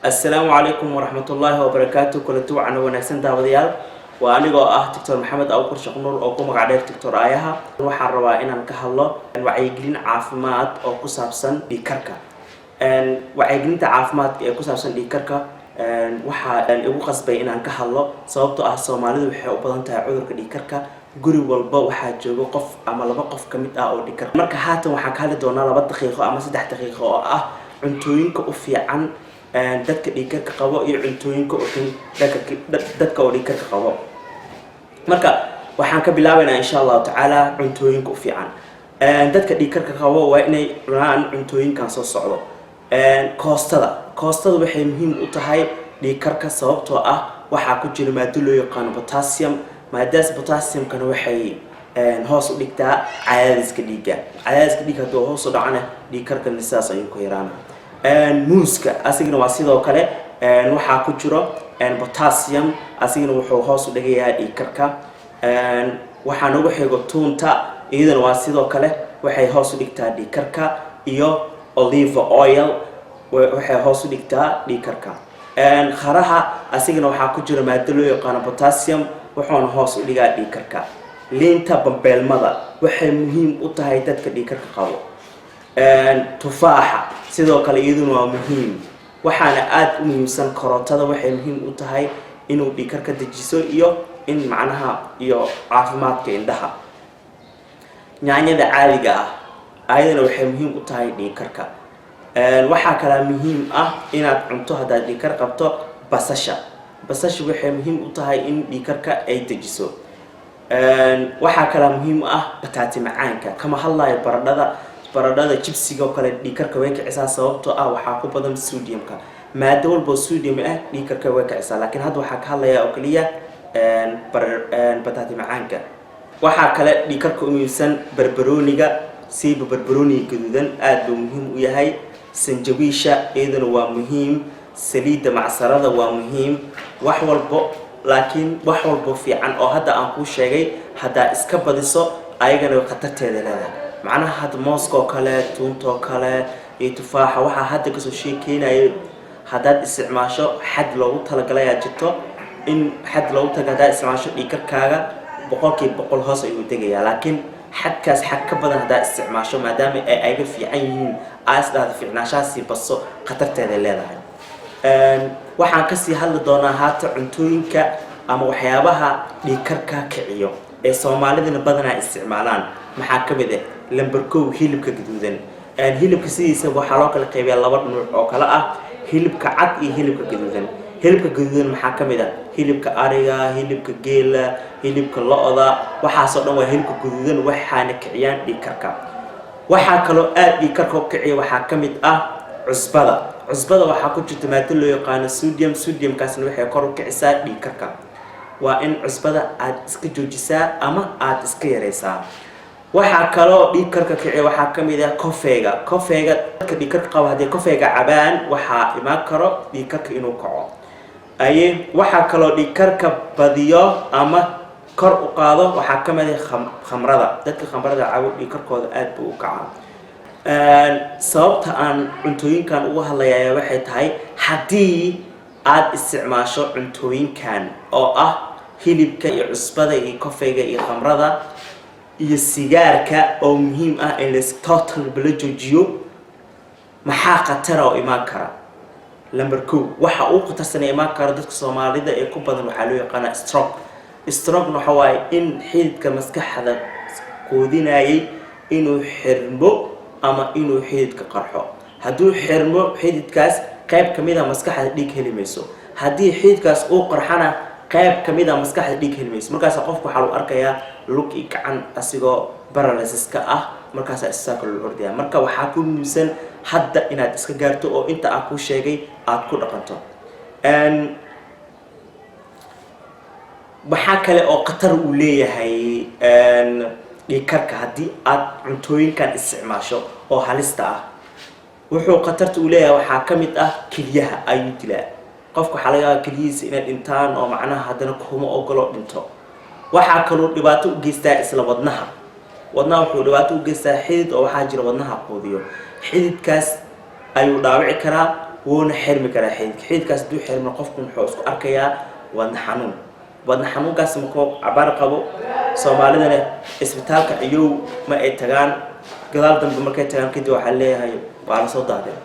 Assalaamu calaykum waraxmatullaahi wabarakaatu. Kulanti wacan wanaagsan, daawadayaal. Waa anigoo ah Doctor Maxamed Abukur Shaqnuur oo ku magac dheer Doctor Aayaha. Waxaan rabaa inaan ka hadlo wacyigelin caafimaad oo ku saabsan dhiigkarka. Wacyigelinta caafimaadka ee ku saabsan dhiigkarka waxaa igu qasbay inaan ka hadlo sababtoo ah Soomaalidu waxay u badan tahay cudurka dhiigkarka. Guri walba waxaa jooga qof ama laba qof ka mid ah oo dhiigkar. Marka haatan waxaan ka hadli doonaa 2 daqiiqo ama 3 daqiiqo oo ah cuntooyinka u fiican dadka dhiigkarka qabo iyo cuntooyinka u xun dadka oo dhiigkarka qabo. Marka waxaan ka bilaabaynaa, insha Allahu tacaala, cuntooyinka u fiican dadka dhiigkarka qabo. Waa inay cunaan cuntooyinkan soo socdo. Koostada. Koostada waxay muhiim u tahay dhiigkarka, sababtoo ah waxaa ku jira maado loo yaqaano potassium. Maadaas potassiumkana waxay hoos u dhigtaa cadaadiska dhiigga. Cadaadiska dhiigga hadduu hoos u dhacana, dhiigkarkana sidaas ayuu ku yaraana. Muuska asigana waa sidoo kale, waxaa ku jiro potassium, asigana wuxuu hoos u dhigayaa dhiigkarka. Waxaa nagu xigo tuunta, iyadana waa sidoo kale, waxay hoos u dhigtaa dhiigkarka, iyo olive oil waxay hoos u dhigtaa dhiigkarka. Kharaha asigana waxaa ku jira maado loo yaqaano potassium, wuxuuna hoos u dhigaa dhiigkarka. Liinta bambeelmada waxay muhiim u tahay dadka dhiigkarka qabo. Tufaaxa sidoo kale iyaduna waa muhiim. Waxaana aada u muhiimsan karootada, waxay muhiim u tahay inuu dhiigkarka dejiso iyo in macnaha iyo caafimaadka indhaha. Yaanyada caadiga ah ayadana waxay muhiim u tahay dhiigkarka. Waxaa kalaa muhiim ah inaad cunto haddaad dhiigkar qabto basasha. Basasha waxay muhiim u tahay in dhiigkarka ay dejiso. Waxaa kalaa muhiim ah bataati macaanka. Kama hadlayo baradhada. Baradhada jibsiga oo kale dhiigkarka way kicisaa, sababtoo ah waxaa ku badan sodiumka. Maado walboo sodium ah dhiigkarka way kicisaa, laakiin hadda waxaa ka hadlayaa oo keliya bataati macaanka. Waxaa kale dhiigkarka u muhiimsan barbarooniga, siiba barbarooniga gaduudan aada buu muhiim u yahay. Sanjabiisha iyaduna waa muhiim. Saliidda macsarada waa muhiim. Wax walbo, laakiin wax walbo fiican oo hadda aan kuu sheegay, haddaa iska badiso, ayagana khatarteeda leedahay. Macnaha hadda mooska oo kale, tuunta oo kale iyo tufaaxa waxaa hadda kasoo sheekeynayo, haddaad isticmaasho xad loogu talagalayaa jirto. In xad loogu talagalay haddaad isticmaasho, dhiigkarkaaga 100% hoos ayuu degayaa. Laakiin xadkaas xad ka badan haddaad isticmaasho, maadaama ay ayaga fiican yihiin, aas dhahda fiicnaashahaasii baso, khatarteeday leedahay. Waxaan kasii hadli doonaa haata cuntooyinka ama waxyaabaha dhiigkarka kiciyo ee Soomaalidana badanaa isticmaalaan. Maxaa ka mid ah? Number 1, hilibka gaduudan. Hilibka sidiisa waxaa loo kala qaybiyaa laba nuuc oo kale ah: hilibka cad iyo hilibka gaduudan. Hilibka gaduudan maxaa ka mid ah? Hilibka ariga, hilibka geela, hilibka lo'da. Waxaasoo dhan waa hilibka gaduudan, waxaana kiciyaan dhiigkarka. Waxaa kaloo aada dhiigkarka u kiciya waxaa ka mid ah cusbada. Cusbada waxaa ku jirta maado loo yaqaano sodium. Sodiumkaasna waxay kor u kicisaa dhiigkarka. Waa in cusbada aad iska joojisaa ama aada iska yareysaa. Waxaa kaloo dhiigkarka kiciya waxaa ka mid ah kofeega. Kofeega, dadka dhiigkarka qaba hadday kofeega cabaan, waxaa imaan karo dhiigkarka inuu kaco. Aye, waxaa kaloo dhiigkarka badiyo ama kor u qaado waxaa ka mid ah khamrada. Dadka khamrada cabo dhiigkarkooda aada buu u kacaa. Sababta aan cuntooyinkan uga hadlaya ayaa waxay tahay, haddii aada isticmaasho cuntooyinkan oo ah hilibka iyo cusbada iyo kofeyga iyo khamrada iyo sigaarka, oo muhiim ah in las total bala joojiyo, maxaa khatara oo imaan kara? Number 1, waxa uu khatarsan imaan kara dadka Soomaalida ee ku badan waxaa loo yaqaanaa stroke. Strokena waxa waaye in xididka maskaxda quudinayay inuu xirmo ama inuu xididka qarxo. Hadduu xirmo xididkaas, qayb kamid a maskaxda dhiig heli mayso. Haddii xididkaas uu qarxana, qayb kamid a maskaxda dhiig heli mayso. Markaas qofka waxaa lagu arkayaa lug iyo gacan asigoo paralysiska ah. Markaasaa isbitaalka loo ordaya. Marka waxaa ku muhiimsan hadda inaad iska gaarto oo inta aan kuu sheegay aada ku dhaqanto. Waxaa kale oo khatar uu leeyahay dhiigkarka haddii aad cuntooyinkan isticmaasho oo halista ah. Wuxuu khatarta uu leeyahay waxaa ka mid ah kelyaha ayuu dilaa. Qofka waxaa laga yaabaa kelyihiisa inay dhintaan oo macnaha haddana kuma ogolo dhinto. Waxaa kaloo dhibaato u geystaa isla wadnaha. Wadnaha wuxuu dhibaato u geystaa xidid oo waxaa jira wadnaha quudiyo. Xididkaas ayuu dhaawici karaa. Wuuna xirmi karaa xididka. Xididkaas hadduu xirmo, qofku wuxuu isku arkayaa wadna xanuun. Wadna xanuunkaas markuu cabaar qabo, Soomaalidana isbitaalka ciyow ma ay tagaan. Gadaal dambe markay tagaan kadib, waxaa leeyahay waa la soo daadeen.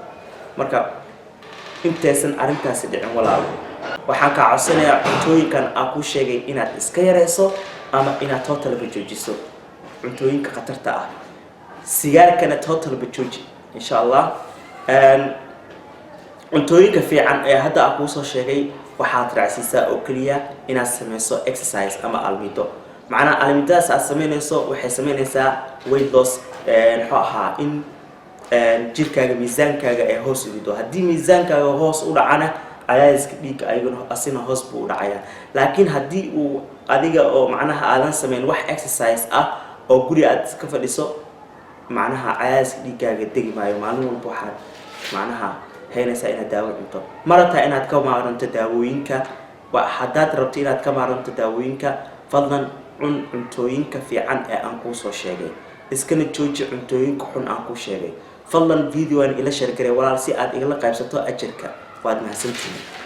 Marka intaysan arrintaasi dhicin, walaalo, waxaan kaa codsanayaa cuntooyinkan aan kuu sheegay inaad iska yareyso ama inaad totalba joojiso cuntooyinka khatarta ah. Sigaarkana totalba jooji, insha Allah. Cuntooyinka fiican ee hadda aan kuusoo sheegay waxaad raacsiisaa oo keliya inaad sameyso exercise ama almido. Macnaha, almidadaas aad sameynayso waxay sameynaysaa weight loss, muxuu ahaa, in jirkaaga miisaankaaga ay hoos u rido. Haddii miisaankaaga hoos u dhacana, cadaadiska dhiigga ayaguna asina hoos buu u dhacayaa. Laakiin haddii uu adiga oo macnaha aadan sameyn wax exercise ah oo guri aad iska fadhiso, macnaha cadaadiska dhiiggaaga degi maayo. Maalin walba waxaad macnaha haynaysaa inaad daawo cunto. Ma rabtaa inaad ka maaranto daawooyinka? Haddaad rabto inaad ka maaranto daawooyinka, fadlan cun cuntooyinka fiican ee aan kuu soo sheegay, iskana jooji cuntooyinka xun aan kuu sheegay. Fadlan videoan ila share garee, walaal, si aad igala qaybsato ajarka. Waad mahadsantihiin.